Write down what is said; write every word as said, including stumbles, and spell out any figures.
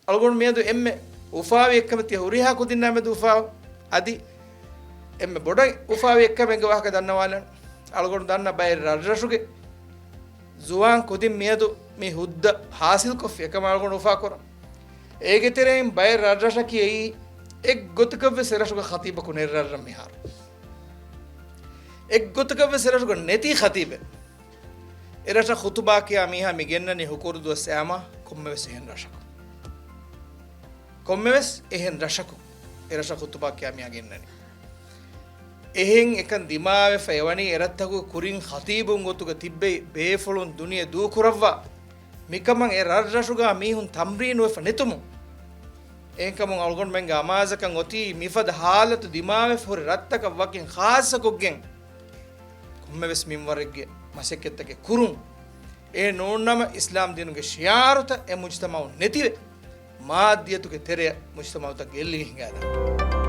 އަޅުގަނޑު މިއަދު އެންމެ އުފާވި އެއްކަމެއް ތިޔަ ހުރިހާ ކުދިންނާ މެދު އުފާވާ، އަދި އެންމެ ބޮޑަށް އުފާވި އެއްކަމެއް އެނގޭ ވާހަކަ ދަންނަވާލަން. އަޅުގަނޑު ދަންނަ ބައެއް ރަށްރަށުގެ ޒުވާން ކުދިން މިއަދު މި ހުއްދަ ހާސިލްކޮށްފި އެކަމަށް އަޅުގަނޑު އުފާކުރަން. އޭގެ ތެރެއިން ބައެއް ރަށްރަށަކީ އެއީ އެއްގޮތަކަށްވެސް އެރަށުގެ ޚަތީބަކު ނެތް ރަށްރަށް މިހާރު. އެއްގޮތަކަށްވެސް އެރަށުގަ ނެތީ ޚަތީބެއް. އެރަށަށް ޚުތުބާ ކިޔާ މީހާ މި ގެންނަނީ ހުކުރު ދުވަސް އައިމަ ކޮންމެވެސް އެހެން ރަށަކުން. ކޮންމެވެސް އެހެން ރަށަކުން އެރަށަށް ޚުތުބާ ކިޔާ މީހާ ގެންނަނީ. އެހެން އެކަން ދިމާވެފަ އެވަނީ އެރަށްތަކުގެ ކުރިން ޚަތީބުން ގޮތުގަ ތިއްބެވި ބޭފުޅުން ދުނިޔެ ދޫކުރައްވާ މިކަމަށް އެ ރަށްރަށުގަ މީހުން ތަމްރީނުވެފަ ނެތުމުން. އެހެންކަމުން އަޅުގަނޑުމެންގެ އަމާޒަކަށް އޮތީ މިފަދަ ހާލަތު ދިމާވެފަ ހުރި ރަށްތަކަށް ވަކިން ޚާއްޞަކޮށްގެން ކޮންމެވެސް މިންވަރެއްގެ މަސައްކަތްތަކެއް ކުރުން. އެހެން ނޫންނަމަ އިސްލާމް ދީނުގެ ޝިޢާރުތައް އެ މުޖްތަމަޢުން ނެތިވެ، މާއްދިޔަތުގެ ތެރެއަށް މުޖްތަމަޢުތައް ގެއްލިގެން ހިނގާދާނެ.